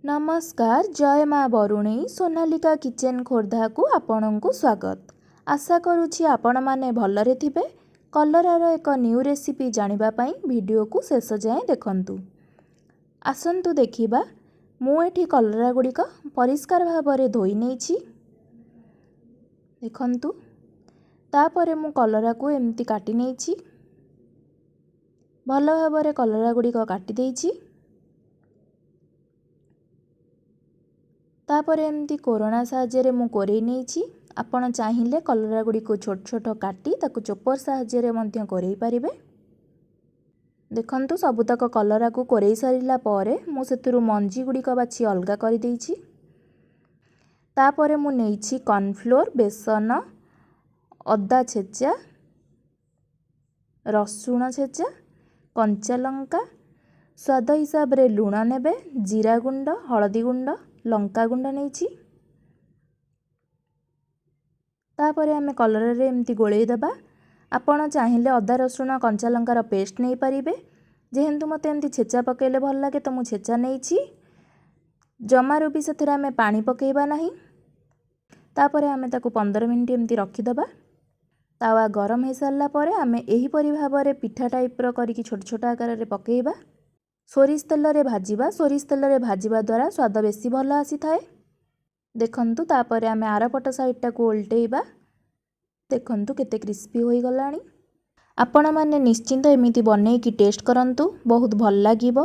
ନମସ୍କାର, ଜୟ ମା ବରୁଣେଇ। ସୋନାଲିକା କିଚେନ୍ ଖୋର୍ଦ୍ଧାକୁ ଆପଣଙ୍କୁ ସ୍ୱାଗତ। ଆଶା କରୁଛି ଆପଣମାନେ ଭଲରେ ଥିବେ। କଲରାର ଏକ ନ୍ୟୁ ରେସିପି ଜାଣିବା ପାଇଁ ଭିଡ଼ିଓକୁ ଶେଷ ଯାଏଁ ଦେଖନ୍ତୁ। ଆସନ୍ତୁ ଦେଖିବା। ମୁଁ ଏଠି କଲରା ଗୁଡ଼ିକ ପରିଷ୍କାର ଭାବରେ ଧୋଇ ନେଇଛି, ଦେଖନ୍ତୁ। ତାପରେ ମୁଁ କଲରାକୁ ଏମିତି କାଟି ନେଇଛି। ଭଲ ଭାବରେ କଲରା ଗୁଡ଼ିକ କାଟି ଦେଇଛି। ତାପରେ ଏମିତି କୋରଣା ସାହାଯ୍ୟରେ ମୁଁ କୋରେଇ ନେଇଛି। ଆପଣ ଚାହିଁଲେ କଲରା ଗୁଡ଼ିକୁ ଛୋଟ ଛୋଟ କାଟି ତାକୁ ଚୋପର ସାହାଯ୍ୟରେ ମଧ୍ୟ କୋରେଇ ପାରିବେ। ଦେଖନ୍ତୁ, ସବୁତକ କଲରାକୁ କୋରେଇ ସାରିଲା ପରେ ମୁଁ ସେଥିରୁ ମଞ୍ଜି ଗୁଡ଼ିକ ବାଛି ଅଲଗା କରିଦେଇଛି। ତାପରେ ମୁଁ ନେଇଛି କର୍ଣ୍ଣଫ୍ଲୋର୍, ବେସନ, ଅଦା ଛେଚା, ରସୁଣ ଛେଚା, କଞ୍ଚା ଲଙ୍କା, ସ୍ୱାଦ ହିସାବରେ ଲୁଣ ନେବେ, ଜିରା ଗୁଣ୍ଡ, ହଳଦୀ ଗୁଣ୍ଡ, ଲଙ୍କା ଗୁଣ୍ଡ ନେଇଛି। ତାପରେ ଆମେ କଲରାରେ ଏମିତି ଗୋଳେଇ ଦେବା। ଆପଣ ଚାହିଁଲେ ଅଦା, ରସୁଣ, କଞ୍ଚା ଲଙ୍କାର ପେଷ୍ଟ ନେଇପାରିବେ। ଯେହେତୁ ମୋତେ ଏମିତି ଛେଚା ପକାଇଲେ ଭଲ ଲାଗେ, ତ ମୁଁ ଛେଚା ନେଇଛି। ଜମାରୁ ବି ସେଥିରେ ଆମେ ପାଣି ପକାଇବା ନାହିଁ। ତାପରେ ଆମେ ତାକୁ 15 ମିନିଟ୍ ଏମିତି ରଖିଦେବା। ତାୱା ଗରମ ହୋଇସାରିଲା ପରେ ଆମେ ଏହିପରି ଭାବରେ ପିଠା ଟାଇପ୍ର କରିକି ଛୋଟ ଛୋଟ ଆକାରରେ ପକାଇବା। ସୋରିଷ ତେଲରେ ଭାଜିବା। ସୋରିଷ ତେଲରେ ଭାଜିବା ଦ୍ୱାରା ସ୍ୱାଦ ବେଶୀ ଭଲ ଆସିଥାଏ। ଦେଖନ୍ତୁ, ତାପରେ ଆମେ ଆରପଟ ସାଇଡ଼ଟାକୁ ଓଲଟେଇବା। ଦେଖନ୍ତୁ, କେତେ କ୍ରିସ୍ପି ହୋଇଗଲାଣି। ଆପଣମାନେ ନିଶ୍ଚିନ୍ତ ଏମିତି ବନେଇକି ଟେଷ୍ଟ କରନ୍ତୁ, ବହୁତ ଭଲ ଲାଗିବ।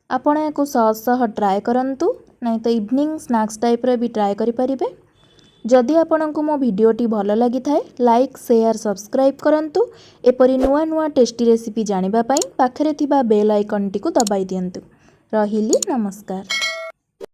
ଆପଣ ୟାକୁ ସସ୍ ସହ ଟ୍ରାଏ କରନ୍ତୁ, ନାଇଁ ତ ଇଭିନିଂ ସ୍ନାକ୍ସ ଟାଇପ୍ର ବି ଟ୍ରାଏ କରିପାରିବେ। ଯଦି ଆପଣଙ୍କୁ ମୋ ଭିଡ଼ିଓଟି ଭଲ ଲାଗିଥାଏ, ଲାଇକ୍, ସେୟାର, ସବସ୍କ୍ରାଇବ୍ କରନ୍ତୁ। ଏପରି ନୂଆ ନୂଆ ଟେଷ୍ଟି ରେସିପି ଜାଣିବା ପାଇଁ ପାଖରେ ଥିବା ବେଲ୍ ଆଇକନ୍ଟିକୁ ଦବାଇ ଦିଅନ୍ତୁ। ରହିଲି, ନମସ୍କାର।